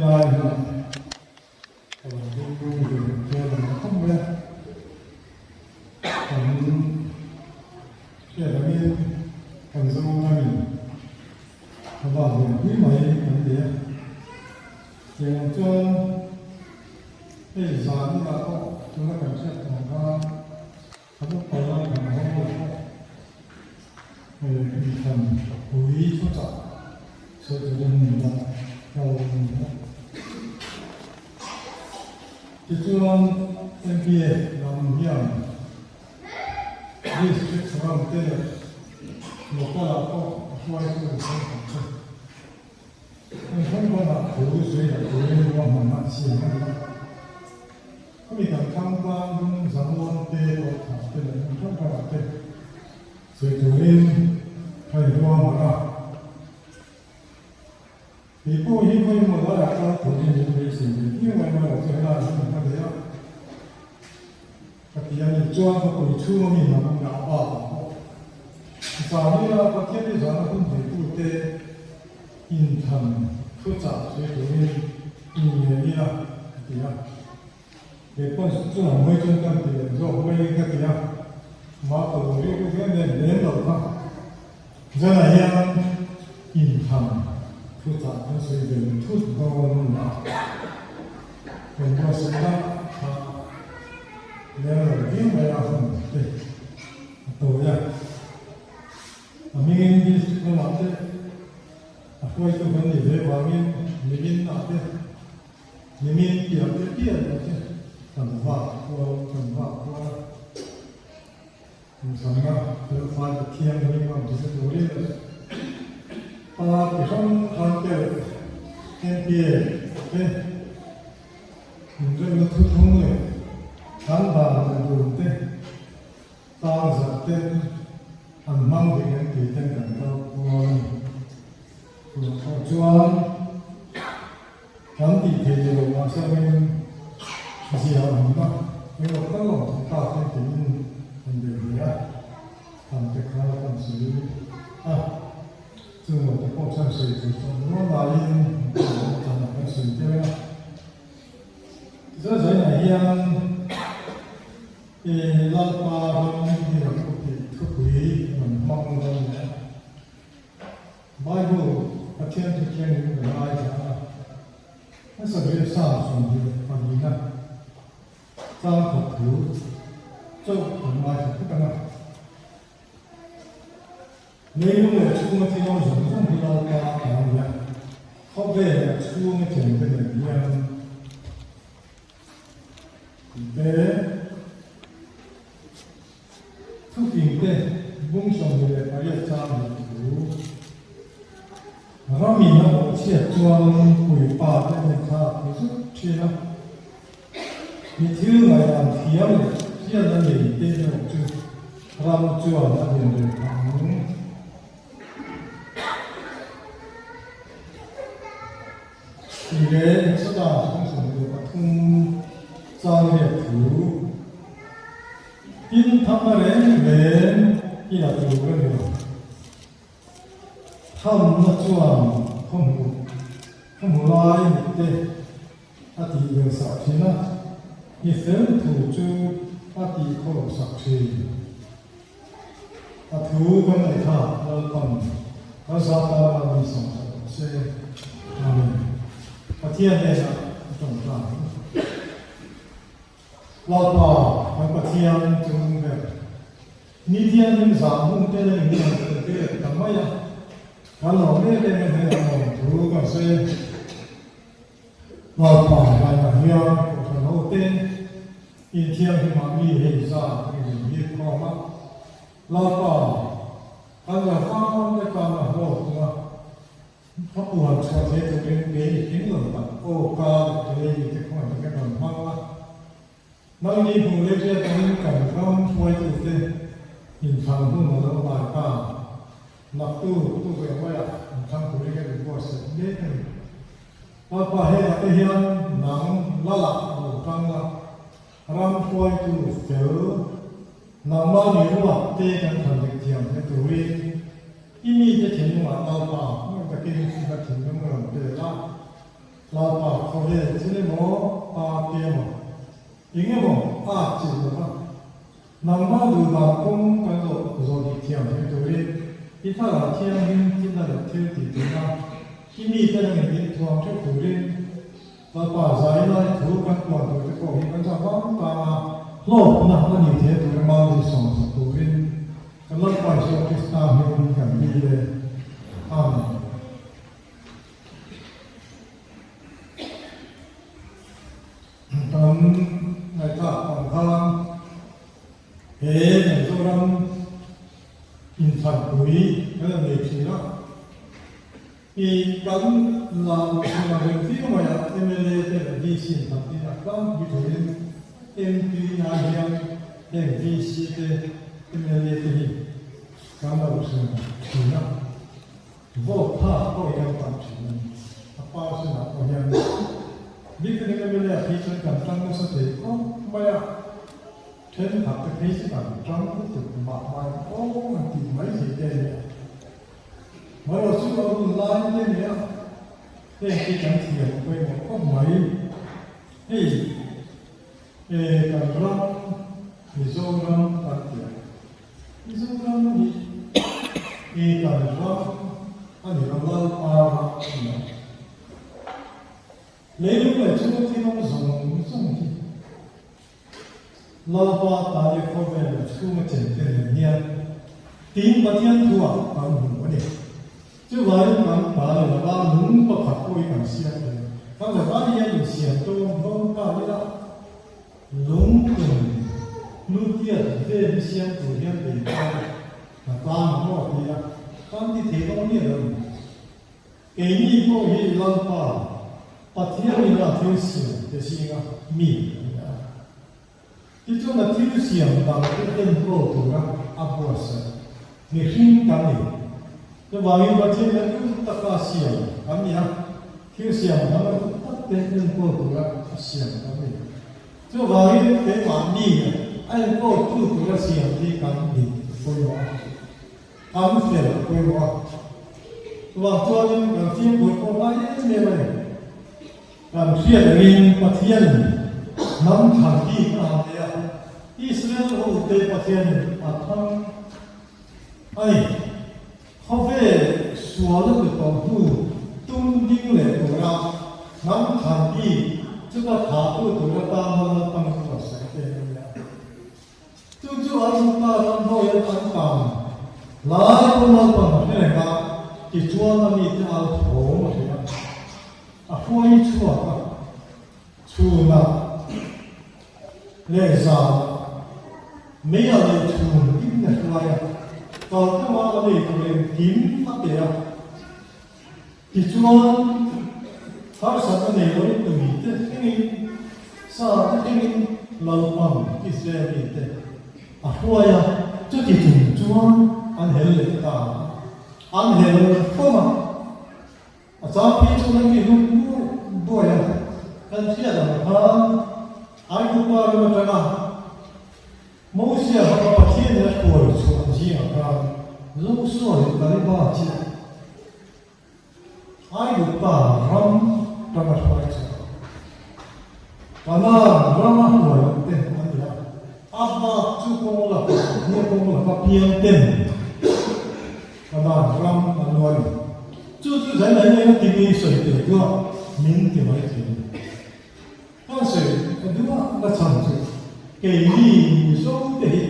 Helai hmunah ka lo ding ve hmel ang khawp mai a, kan hriat angin kan Zoramin a vak ve pui mai kan ni a, tiang chuan hei zan inah pawh tuna kan hriat ang khan a bawk pala kan hawng lo pawh inthlan pui thuchah sawi turin min la kal a ni a. Tichuan MPA lam hian District ram te leh Local ah pawh a hruaitu thenkhat chu an hrangkawnah thu sawi loh turin ruahmanna a siam a ni a. Khami kan thlang tlang dum Zanlawn te pawh thah te leh hmun hrang hrangah te sawi turin ka inruahman a. Kei pawh hi khawi emaw laiah kal turin min beisei ve viau mai mai lo chu helai hun ka nei a. Ka ti a nih chuan khawpui chhunga mi hnam ngah bakah pawh zan ila Pathian hi zana hun neitute inthlan thuchah sawi turin inngen ila ka ti a. Kei pawn chungah mawi chuan kan ti leh zawk mai ka ti a, mah ka lo rilru viau nen lem lo kha. Zanah hian inthlan thuchah kan sawi ve thut dawn a ni a, kan buatsaihna kha lem lo viau mai a hun te a tawi a. A hmingin district lamah te a hruaitu kan nih ve vangin nimin ah te nimin piah te piah te kan vak kual kan vak kual a. Inthlanna felfai Pathian hming ang ti hre turin leh party hrang hrang te leh MPA te inremna thuthlung leh kan dan leh dun te tang zarh ten an hmang dik em tih ten kan kal kual a ni. Tunah pawh chuan kan tih theih ni lo mahse angin zia awmna englo tal awm thei ta te tiin kan bei ve a, kan te kha kan sawi a, chung lo te pawh chuan sawi tur chuan nual laiin kan sawi deuh a. Tichuan zainah hian I Lalpa ram hi lo thu tih thupui rawn hmang dawn leh a. Bible Pathian thu thiangin kan ngaithla a, hmasa ber Psalm 24 na chang thawk thu chauh kan ngaithla phawt ang a. Leilung leh chhunga thil awm zawng zawng hi Lalpa a ni a, khawvel leh chhunga chengte nen hian Te, thufing te bung 28 chang leh thu. Ramin a awh chhiat chuan puipa te an inthlak thei zut thin a. Mi thil ngaihdan thiam leh hriatna nei te erawh chu ram chuan a din reng phah ang. Tih leh Exoda 23 chang riat thu tin thamna reng reng i la tur a ni lo. Thamna chuan khawhmuh khawhmu lai mitte a tih vel sak thin a, mi fel thu chu a tih khawlo sak thin. A thu kan ngaihthlak Lalpan kan zata min sawmsak rawh se. Amen. Pathian hnenah a tawngtai ang. Lalpa kan Pathian chung ber. Ni thianghlim zah hmun te leh min rawn tel pek ta mai a. Kan lawm em em a hnenah lawm thu kan sawi a. Lalpa lainah hian Kohhran hote inthianghlimah mi hei zat an in hip khawm a. Lalpa, kan la fang te tan a hlawk tung a, ka puan chhuah thei turin kei i tling lo tak aw ka leh kei i te khawngaih takin rawn hmang la. Nangni hmuh leh hriat angin kan ram hruaitute inthlan hun a lo hnai ta. Naktu tukverh maiah inthlang turin kan inbuatsaih mek a ni. Lalpa hetah te hian nang Lalah lo tang la, ram hruaitu fel nangmah ni ruat te kan thlan dik thiam hle turin i mite thinlungah Lalpa hmuh takin i va thinlung rawn pe la. Lalpa khawvel thil emaw, party emaw, eng emaw a atchilh lo va, nangmah duhdan kawng kan zawh zawh dik thiam thei turin i thlarau thianghlim thilna leh thil tih tumna i mite nangin min thuam theuh turin Lalpa zai lai thu kan puan turte pawh hi kan zah vang tang a, hlawkna a nih theih tura mahni sawmsak turin kan Lalpa Isua Krista hmingin kan dil e. Amen. Kan ngaihthlak ang khan he kan Zoram inthanpui kan han nei thin a. I kan la chhunga reng viau mai a, mla te leh VC in tam tir a tlangpui theiin MP ah hian heng VC te mla te hi kan lo chhun thin a, vote thlak pawh hi kan tam thin a ni. A person ah pawh hian bikin mla ah phei chuan kan tang nasa thei khawp mai a, thenkhat te phei chu kan tang lutuk mah mah in aw an tih mai thei te a ni a. Marawh chu a hun lai te nia heng hi kan thiam pawimawh khawp mai. Hei e kan ram Mizoram kan ti a, Mizoram hi e kan ram a ni lo Lalpa ram a ni a. Leilung leh chhung thil awm zawng zawng hi Lalpa Tali khawvel chhunga chente nen hian tiin Pathian thuah kan hmu a ni. Chuvangin kan Tali laka lung pakhat pawh hi kan siam thei. Kan zavai hian insiam tawng hlawm ta ila lung tum hnutiat vel hi siam tur hian bei ta ila ka tlang ang maw ti a kan ti thei dawn miah lo a ni. Keini pawh hi Lalpa, Pathianin a thil siam te zinga mi kan ni a. Tichuan a thil siam dangte enkawl tura a buatsaih mihring kan ni. Chuvangin Pathian a duh taka siam kan ni a, thil siam dang a duh tak te enkawl tura a siam kan ni. Chuvangin keimahni a enkawltu tura siam hi kan ni pawimawh a. Kan fel a pawimawh a, chuvang chuanin kan fimkhur pawh ngai em em a ni. Kan hriat angin Pathianin hnam thlan bik a han nei a, Israel hote Pathianin a thlang a ni. Khawvel sual a tlu tawh hnu tum ding leh tura hnam thlan bik chuta thahtu tura tana Lalpan ruatsaih te a ni a. Chu chu an ta ram hnuaiah an tan lai pawn naupang a hre reng a, tichuan a mite au thawm a hrilh a, a hruai chhuak a, chhunah leh zanah mei a lei chhun in a hruai a, kalkawngah a lei tur engkim a pe a, tichuan harsatna nei loin tuite thlengin sa te thlengin Lalpan Israel mite a hruai a, chuti chung chuan an hel leh ta a, an hel fawm a, a chang phei chuan an ti hlum buai buai a, kan hriat ang khan Aigupa ram atanga Mosia hmanga Pathianin a hruai chhuah zingah khan Josua leh Kaleba chiah Aigupta ram tanga hruai chhuah a, Kanaan rama hruai loh te an ni a, a bak chu kawng lakah nia kawng laka piang ten Kanaan ram an luai ni. Chu chu zai mai mai na timi sawi teh duah min ti mai thei a ni. Kan sawi a duah na chhan chu keini Mizo te hi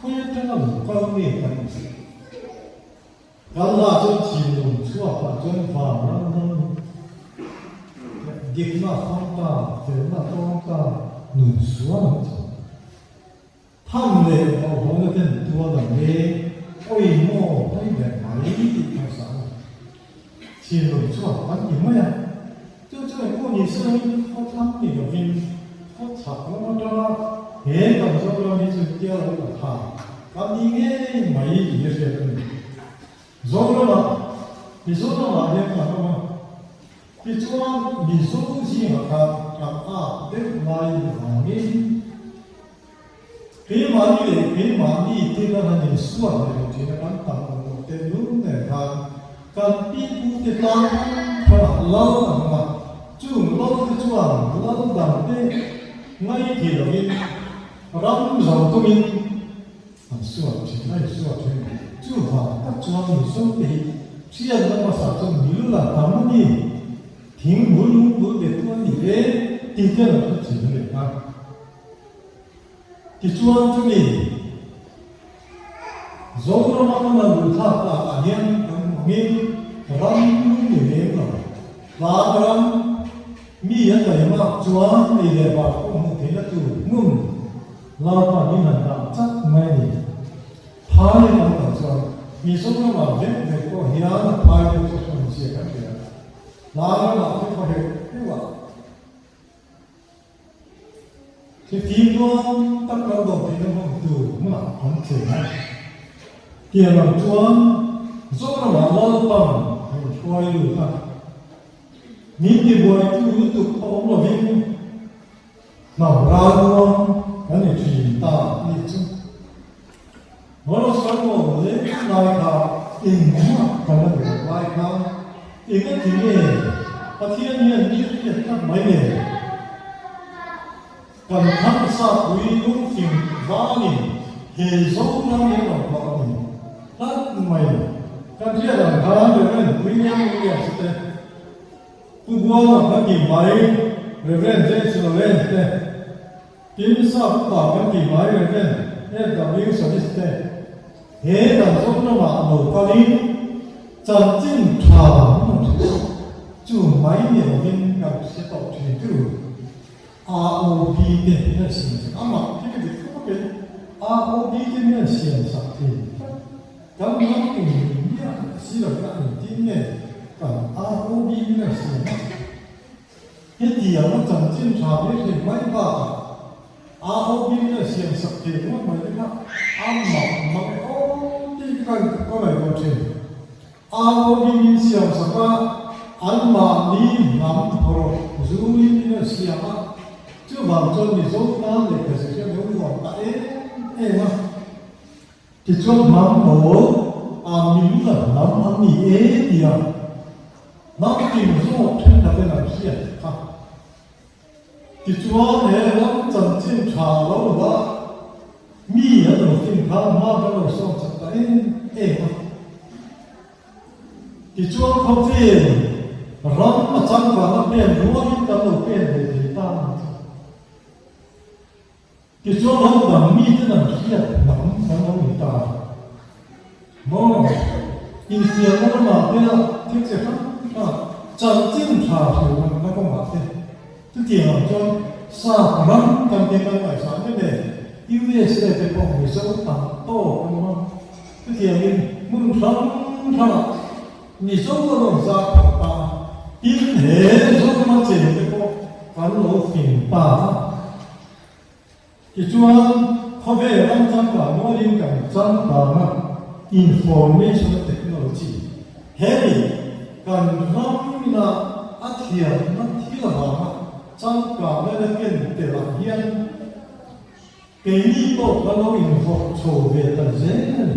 khawi atanga lo kal nge kan inchhir. Kal lah chuan thinlung chhuak ah chuan van ram ram dikna fang ta, felna tawng ta, nun sual an chho. Tham leh hlauhawmna ten tual an leng, awi maw phei ber mai tih kha sa a ni. Thinlung chhuak an ti mai a, chu chu engpawh ni se langin khawthlang ni lovin khawchhak lam atanga he kan Zoram hi chu tia lo la tha kan ni ngei mai tih hi hriat a ni. Zoramah, Mizoramah hian kan awm a, tichuan Mizo zingah khan kan âk deuh lai vangin Keimahni leh keimahni te kan han insuat leh lo thin a, kan tam awm loh teh lul nen khan kan pi pu te tlang phang phangah lal an awm a. chuan lal dangte ngaithei lovin ram zo tumin an suat thin a insuat thin. Chuvang tak chuan Mizote hi hriatna hmasa chu mil la tam a ni, thing bul lung bul betu a ni e tih te an lo hre thin a ni a. Tichuan chumi Zorama kan han luh thlak tak ah hian kan hmangin ram lung ni lem lo, tlang ram mi a taihmak chuan ei leh bar pawh hmuh theihna tur hmun Lalpa min han dah chat mai a ni. Phai a kan kal chuan Mizoramah vek vek pawh hian a phai deuh chu hmun zia kan hria. Tlang ramah te khaw heuh heuh ah. Thifim duang tak kan dawh theihna hmun tur hmunah kan cheng a. Tiang ang chuan Zoramah Lalpan a inhruai lut a. Min tibuaitu lutuk a awm lovin hnam ral duang kan ni thin ta a nih chu. Moros kan awm leh lai kha engmah kan la duh lai kha eng a ti nge Pathian hian mi hriat tak mai nen kan thangsa pui lungfing vangin he Zoram hi a rawn hmuh a ni tlat mai. Kan hriat ang khan Reverend William Williams te, Pu Buanga kan tih mai Reverend James Lawrence te, Tin, sap upa kan tih mai Rev. FW Salis te he kan Zoramah lo kalin chanchin tha an rawn hrilh a, chu mai ni lovin kan hre tawh thin chu ROB te hian siam sak a mak hi ka dik khawp in ROB te hian siam sak thin tlat kan ram in miah si lovin a engtin nge kan ROB hian siam a. Hetiang a chanchin tha hle hle mai bakah ROB in a siam sak thei ngawt mai te kha a mak mak e aw tih ka ka ngaihtuah thin. ROB in siam sak a, anmahni hnam phawrh zulin in a siam a, chuvang chuan Mizo tan lehkha zirhriat lo nuam ta em em a. Tichuan hnam pawl a min la hnam an ni e tia hnam tin zawk thenkhaten an hriat kha. Tichuan he ram chanchin tha lo la mi an lo fin kha hma kan lo sawn chak ta em em a. Tichuan khawvel ram a changkana pen rualin kan lo pen ve thei ta ang chu. Tichuan ram dang miten an hriat hnam kan lo ni ta maw? Infiamna ramah te thil che hrang hrang chanchin tha hrilhna kawngah te chutiang ang chuan sap ram kan te kan ngaihsan em em USA te pawh Mizo tam tawk an awm a, chutiangin hmun hrang hrangah Mizo a rawn zar phah ta a, tin he Zorama cheng te pawh kan lo fing ta a. Tichuan, khawvel ram changkang mualin kan changkang a, information technology he ni kan ram ina a thiamna thil avanga changkangna la ken tel ah hian keini pawh kan lo invawrh chho ve ta zel a ni.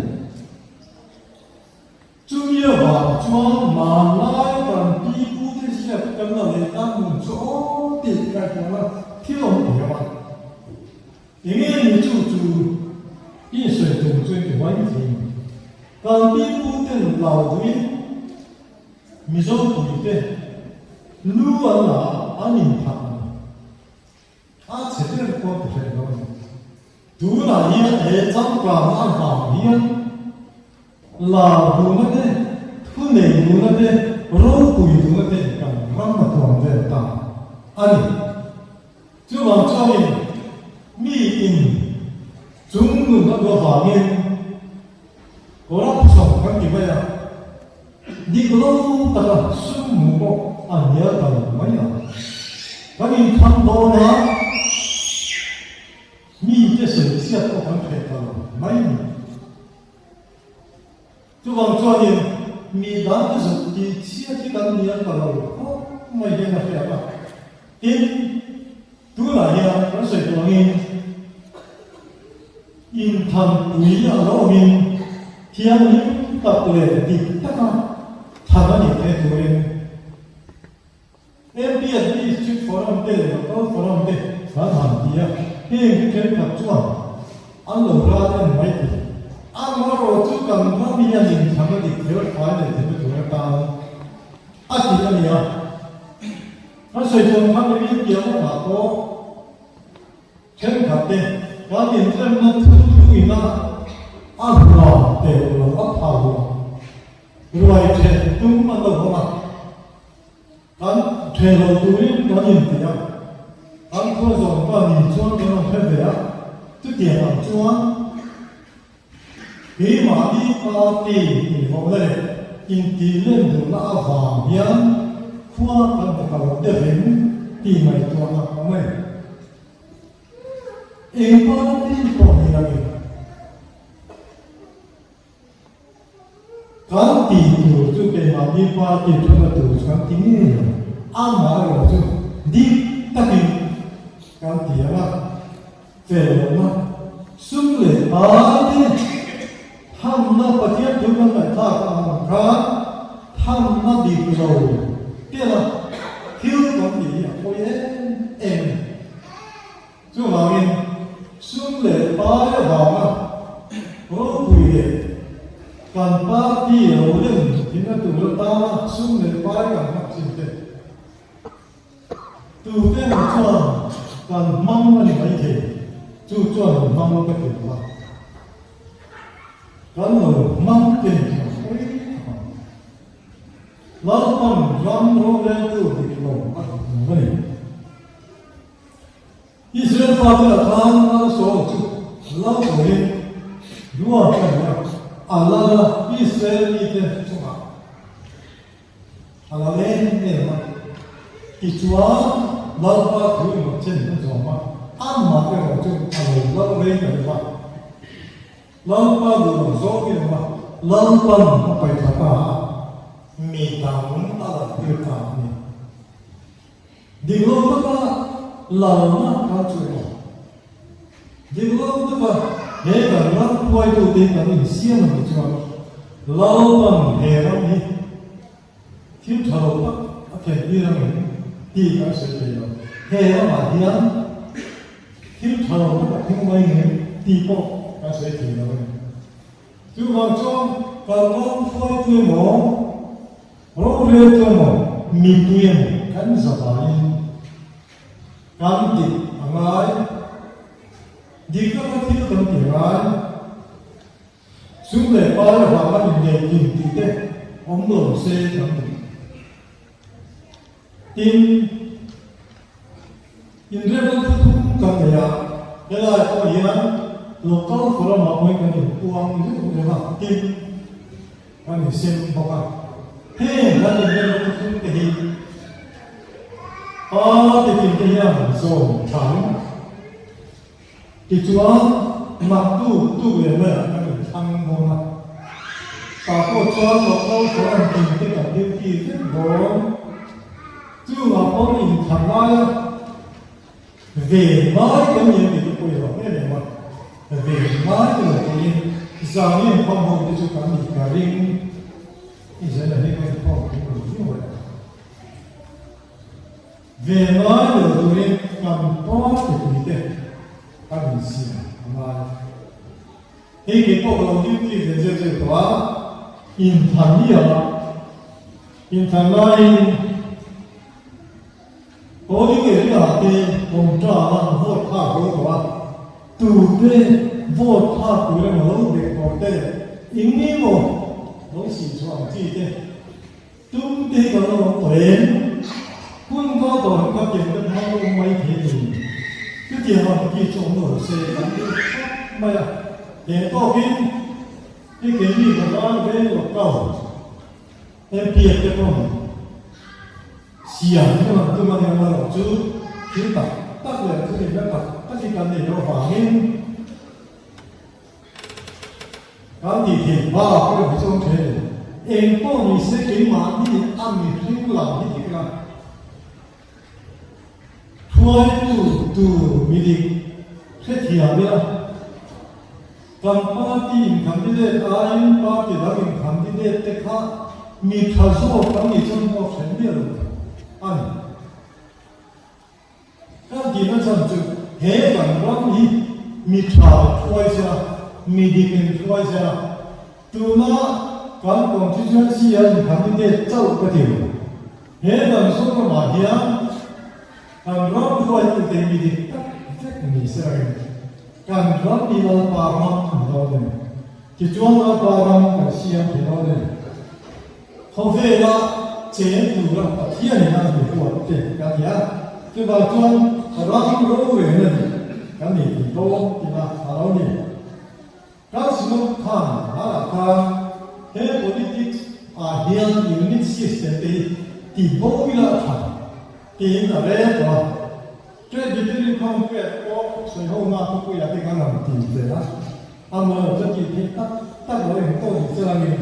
Chumi avang chuan hmanlai kan pi pute ziak kan la leh tan hmun chu aw tih ngaihtuahna thil awm thiam a. Enge ni chu chu i sawi tum chu i ti mai thei. Kan pi puten lo duhin Mizo puite lu an la a, an inthah a ni. A chhe ber pawh ti hreh lo a ni. Tunah hian he changkangna avang hian lar duhna te, thu nei duhna te, ropui duhna te kan ram a tuam vel ta a ni. Chuvang chuanin mi in chung nun a duh avangin corruption kan ti mai a, Dik lo taka sum hmuh pawh a hnial ta lo mai ang. Kan inthlang dawn a, mite sawi chhiat pawh kan hreh ta lo mai a ni. Chuvang chuanin mi dangte zuk tih chhiat hi kan hnial ta lo khawp mai hian a hriat a. Tin, tunah hian kan sawi tawh angin inthanpui a lo awmin thianghlim tak leh dik taka than a nih theih turin MP Administrative. Forum te leh Local Forum te kan han ti a, heng hi thenkhat chuan an lo ral en mai thei. Amaherawhchu kan ram hian inthlan a dik fel fai leh theihna tur atan a ti a ni a. Kan sawi chuan khan mi piah lawkah pawh Thenkhat te kan inremna thu thuina a huam teuh lo a phal lo. Ruai then tum an lo awm a, kan then lo turin kan inti a, kan khua zawm ka ni chuan kan rawn hre ve a, chutiang ang chuan keimahni party invawhna leh intihlen duhna avang hian khua kan hmu ta lo deuhin tih ngaihtuahna a awm a ni. Eng party pawh ni lo in. Kan tih tur chu keimahni party thuna tur chu kan ti ngei lo. Amaherawh chu dik takin kan ti ang a, fel lohna, sum leh pai te thamna Pathian thu kan ngaihthlak ang khan thamna dik lo tela thil kan tih hi a pawi em em a ni. Chuvangin, sum leh pai avanga ropui leh kan party lo lem thinna tur atana sum leh pai kan hmang chin te, tute emaw chuan kan hmang a ni maithei, chu chuan hmang ka ti lo va, kan lo hmang te ni chuan pawi khawp ang. Lalpan ram roreltu dik lo a duh lo a ni. Israel fate lah khan Lal Saul chu lal turin ruat a ni a, a lal a, Israel mite chungah a lal em em a. Tichuan, Lalpa thu emaw chen a zawm a, amah erawh chu a lo lal rei ta lo va. Lalpa duh lo zawk em a, Lalpan a paihthla ta a, mi dang a lo tir ta a ni. Dik lo taka lalna kan chu emaw? Dik lo taka he kan ram hruaitute kan insiam a nih chuan Lalpan he ram hi thil tha lo tak a thlentir ang em tih kan sawi thei lo. He ramah hian thil tha lo tak a thleng mai ang em tih pawh kan sawi thei lo a ni. Chuvang chuan kan ram hruaitu emaw, roreltu emaw, mipui emaw kan zavaiin kan dik a ngai, dik laka thil kan ti a ngai. Sum leh pai avanga inneih kim tih te awm lo se kan duh. Tin, inremna thuthlung kan nei a, helai pawh hian Local Forum-ah pawhin kan inpuang zeuh zeuh a, tin, kan insem bawk a. Heng kan inremna thuthlung te hi party tin te hian zawm thain Tichuan, maktu tuk leh maiah kan inthlang dawn a, tah pawh chuan local forum tin te kan duty vek dawn. Chungah pawh inthlan laia ve ngai kan ni ang tih te pawh i lo em em a, ve ngai te lo pawhin zan inkhawm ho te chu kan nih ka ring. I zela hi ka inkhawm tling lo viau e. Ve ngai lo turin kan party puite kan insiam a ngai. Hei kei pawh ka lo duty ve zeuh zeuh tawh a, inthlan ni ang a, inthlan laiin polling area ah te kawmta ah vote thlak zo tawh a, tute vote thlak tur emaw lo bek tur te leh eng emaw lo sih chhuah ang chi te, Tum te hi kan lo awm tawh em? Hun kal tawh hi ka pian kan hmang awm mai thei a ni. Chutiang ang ki chu awm lo se kan ti khawp mai a. He tawkin hi keini bazar veng local MPF te pawn siam hi kan tum a nia marawh chu thil tak tak leh thunihna tak tak hi kan nei loh avangin Kan tih theih bak erawh hi chu awm thei a ni. Eng pawh ni se keimahni a mihring lam hi dik la. Hruaitu tur midik hrethiam ila. Kan party in candidate aiin party dang in candidate te kha mi tha zawk kan nih chuan pawh hren miah lo a ni. Kan tihna chhan chu he kan ram hi mi tha in hruai sela, mi dik in hruai sela, tuna kan constituency a incandidate chauh ka ti lo. He kan sawmramah hian kan ram hruaitute mi dik tak vek ni sela in kan ram hi Lalpa ram a ni dawn a ni. Tichuan Lalpa ram kan siam thei dawn a ni. Khawvela cheng tura Pathianin a mi huat te kan ni a, chuvang chuan ram rorel a ni kan ni tih dawn tina a lo ni. Kan Sinod khan hmanah khan he politics ah hian unit system te hi ti bo ila a tha tiin a rel tawh a. Presbyterian Congress pawh sawihonak thupuiah te kan rawn ti ve a, amaw chu tih theih tak tak lo engpawh ni che langin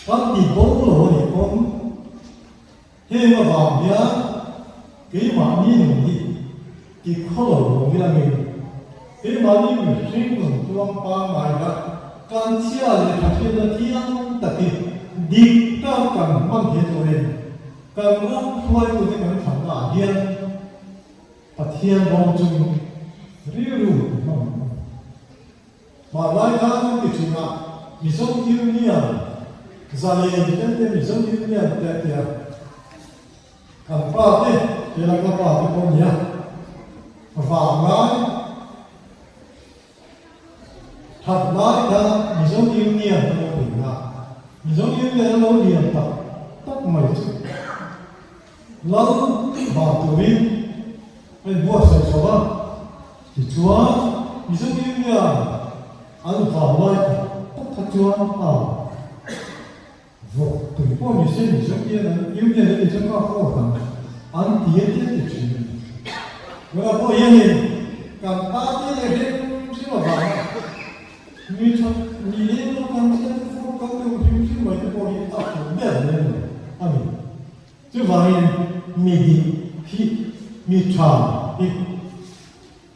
Kan ti bo lo a nih pawn heng avang hian keimahni nun hi ti khaw lo lo hianin keimahni mihring nun tluang pangngai la kan chhia leh tha hriatna thiang tak hi dik tak kan hman thei turin kan ram hruaitute kan thlanna ah hian Pathian rawng chung rilru hmang a ni. Hmanlai khan kan ti thin a, Mizo Union, zalen ten te Mizo Union te a ti a, kan pa te, helai ka pa te pawh a ni a, vanglai that lai khan Mizo Union a lo din a, Mizo Union a lo lian tak tak mai chu. Lal vang turin a inbuatsaih chho a, tichuan Mizo Union an vau lai tak tak kha chuan a vawk tui pawh ni se Mizo Union an ni chuan ka fawt ang an ti a tia ti thin a ni. Tunah pawh hianin kan party leh hrim hrim avanga mi tha mi leng lo kan chhiat fawt kan deuh hrim hrim mai te pawh hi a fuh ber lem lo a ni. Chuvangin mi dik hi mi tha hi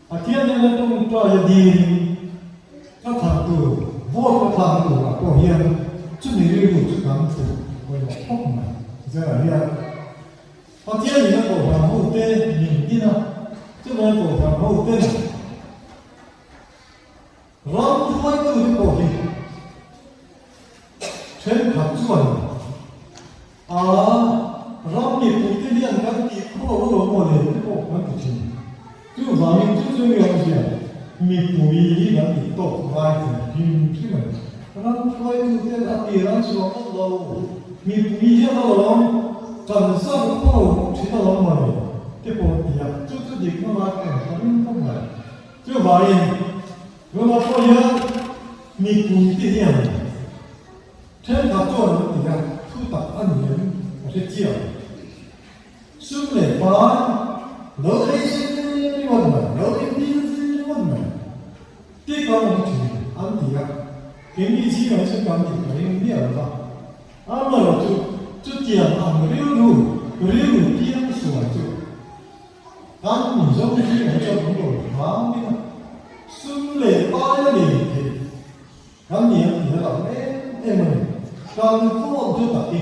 Pathian nena tawngtai a dilin ka thlan tur, vote ka thlan turah pawh hian chumi rilru chu kan put pawimawh khawp mai. Zerah hian Pathian in a kohhran hote min din a, chuvangin kohhran hoten Ram hruaitute pawh hi thenkhat chuan a ram mipuite hian kan tih khaw lo maw le te pawh kan ti thin. Chuvangin chu chu mi awmzia mipui hi kan tih tawk ngai thei hrim hrim a ni. Ram hruaitute a tir an chhuah ngawt lo, mipui hian alawm kan zar khaw lo thin alawm maw le te pawh an ti a, chu chu dikna lai ka en hrim khawp mai. Chuvangin, tunah pawh hian mipuite hian thenkhat chuan an ti a, thu tak a ni em ka hre chiang. Sum leh pai lo ei zir ringawt mai, lo inhmil zir ringawt mai tih kan awm thin an ti a, keini zingah hi chuan kan tih ka ring miah lo va. Amaherawhchu, chutiang ang rilru, rilru piang sual chu Kan Mizo zingah chuan an lo hram ding a, sum leh pai a nei thei kan ni ang tih a lang em em a ni. Kan phone chu tak hi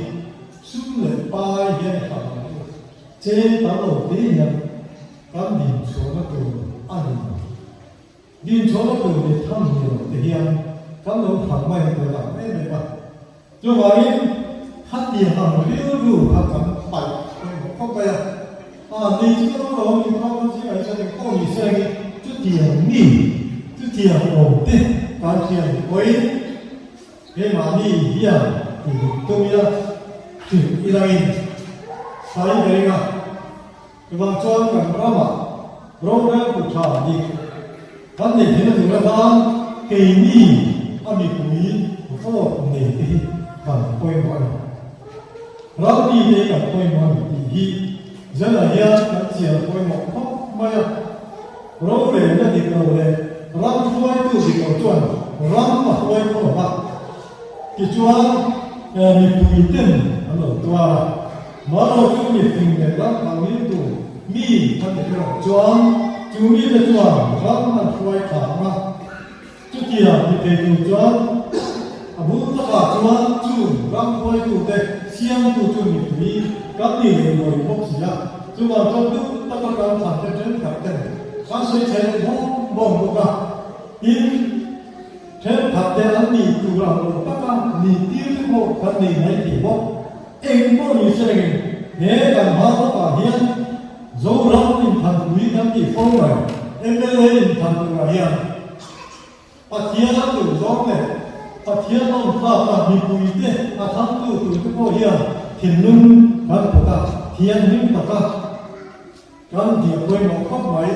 sum leh pai hian a hran ang chu cheng tam lo te hian kan dinchhuahna tur a ni lo. Dinchhuahna tur leh tham ni lo te hian kan lo hran mai ang tih a lang em em a. Chuvangin, khatiang ang rilru kha kan paih pawimawh khawp mai a. A ni chu ka lo lawm in kha zingah hi chuan engpawh ni se angin chutiang mi, chutiang awm te kan hriat ni pawhin keimahni hian ti dik tum ila, hrilh ilangin sai ka ring a. Chuvang chuan kan ramah rorel kut tha dik kan neih theihna tur atan keini a mipui vote nei te hi kan pawimawh a ni. Ram mite hi kan pawimawh a ni tih hi zanah hian kan chian pawimawh khawp mai a. Rorelna dik lo leh ram hruaitu dik lo chuan ram a hruai khaw lo va, tichuan mipui ten an lo tuar a. Mahlo chu mi fing leh ram ang riltu mi kan ti erawh chuan chu mite chuan ram an hruai thla ang a, chutiang ti thei tur chuan a bul takah chuan chu ram hruaitute siamtu chu mipui kan ni leh lawi bawk si a. Chuvang chuan duh taka kan thlan te thenkhat ten kan sawi chhe leh bawng bawng bawk a. Tin, thenkhat te an nih tur ang lo taka nih tir te pawh kan nei mai thei bawk. Eng pawh ni se rengin he kan hma lawkah hian Zoram inthanpui kan tih fo mai, mla inthan turah hian Pathian a duh zawng leh Pathian awm tlaka mipuite a thangtu turte pawh hian thinlung kan put a, thianghlim taka kan dir pawimawh khawp mai.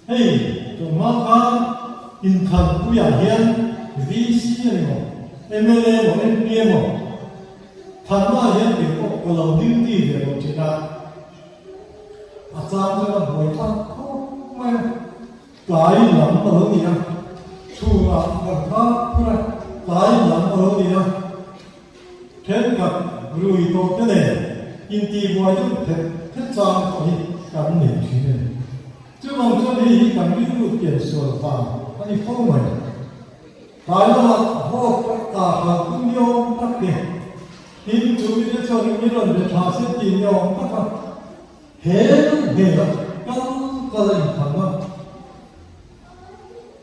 Hei, tunhma khan inthanpuiah hian VC a ni maw, mla maw, MP maw, thannaah hian kei pawh ka lo duty ve lo thin a, a chang chuan a buai thlak khawp mai a. Tlai lam a lo ni a, chhungah kan kha phur a, tlai lam a lo ni a, thenkhat rui tawh te nen intihbuai deuh thet thet chang pawh hi kan nei thin a ni. Chuvang chuan hei hi kan rilru piansual vang a ni fo mai. Tlai lamah vawk ka hral tum ni awm tak te, tin chu mite chuan i rawn be tha se ti ni awm tak a, He hmela kal kal a inthang a,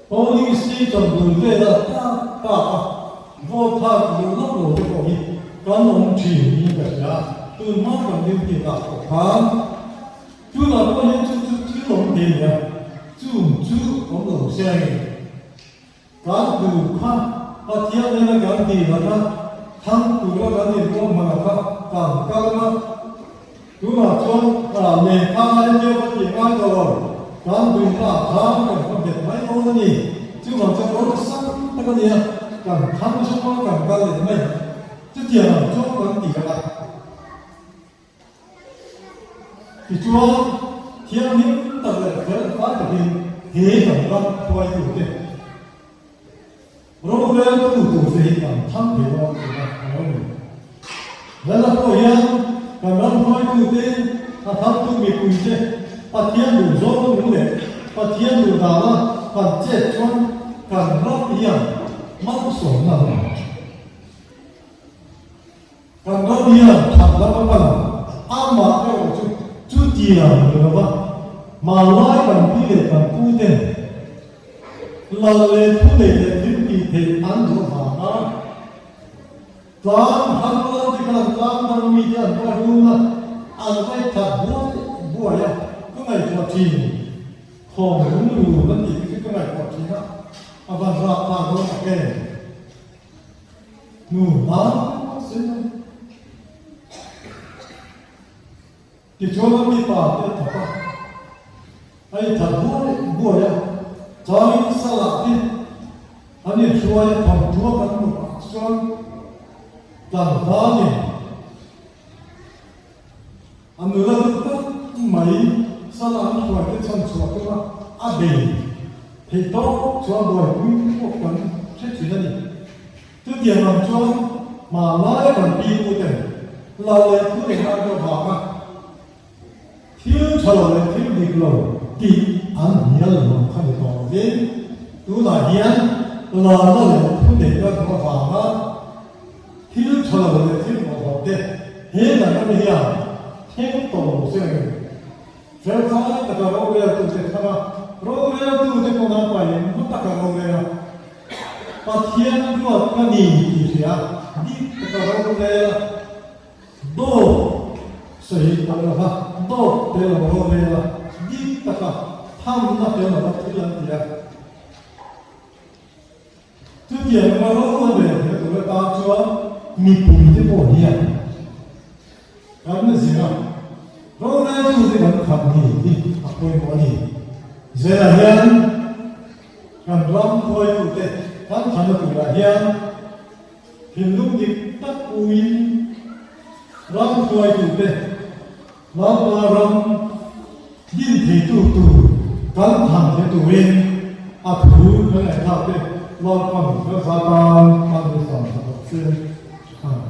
Polling station bul vela tak tak a vote thlak duh lawk lo te pawh hi kan awm thin niin ka hria a, tun hma kan duty ah pawh khan tunah pawh hian chu chu thil awm thei a nia, chung chu awm lo se a ni. Kan duh kha Pathian nena kan tih la kha thang tura kan inruahman a kha kan kal ang a, tunah chuan lehkha entir ka tih ngai tawh lo, kan duhna ah khan kan va nghet mai dawn a ni. Chuvang chuan awlsam tak a nia, kan thang zung a kan kal leh mai ang. Chutiang ang chuan kan ti ang a. Tichuan, thianghlim tak leh fel fai takin he kan ram hruaitute, roreltu turte hi kan thang thei dawn tih kha a lo ni. Lala pawh hian kan ram hruaitute, a thartu mipuite Pathian duh zawng nung leh Pathian duh dana kan chet chuan kan ram hian malsawmna a awm. Kan ram hian that lam a pan a, amah erawh chu chutiang ni lova hmanlai kan pi leh kan pu ten lal leh thu nei leh thil tih theih an duh avanga tlang har lo te khan tlang dang mite an va run a, an vai that buai buai a, ka ngaihtuah thin. Khawm lung run an tih te chu ka ngaihtuah thin a, a van rap ta dawn tak em? Hnu hlan se tichuan a mipa te a thawk a, a inthat buai buai a, changin salah te an inhruai a thawmhnaw kan hmuh ah chuan tlangvalin A nula duh tak mai sala an hruai te chhan chhuah tum a, a bei theih tawk chuan buaipui pawh kan hre thin a ni. Chutiang ang chuan hmanlai kan pi pu ten lal leh thu leh ngai deuh vanga thil tha lo leh thil dik lo tih an hnial lo kha ni tawh lovin tunah hian lalna leh thu neihna duh avanga Thil tha lo leh thil hlauhawm te he natna hian thleng tawh lo se reng. Felfai taka roreltute thlang a, roreltute pawn an pai eng taka rorel a, Pathian ruat ka ni tih hria dik taka rorel a, dawt sawi tawh lova dawt tel lo rorel a, dik taka thamna tel lova thil an ti a. Chutiang anga ro a rel theih tur atan chuan mipuite pawh hian kan zir a, roreltute kan khat ni hi a pawimawh a ni. Zelah hian kan ram hruaitute kan thlana turah hian thinlung dik tak puiin ram hruaitute Lalpa ram din theitu tur kan than thei turin a thu kan ngaihthlak te Lalpan kan za tan kan ni sam tha tawh se. Amen.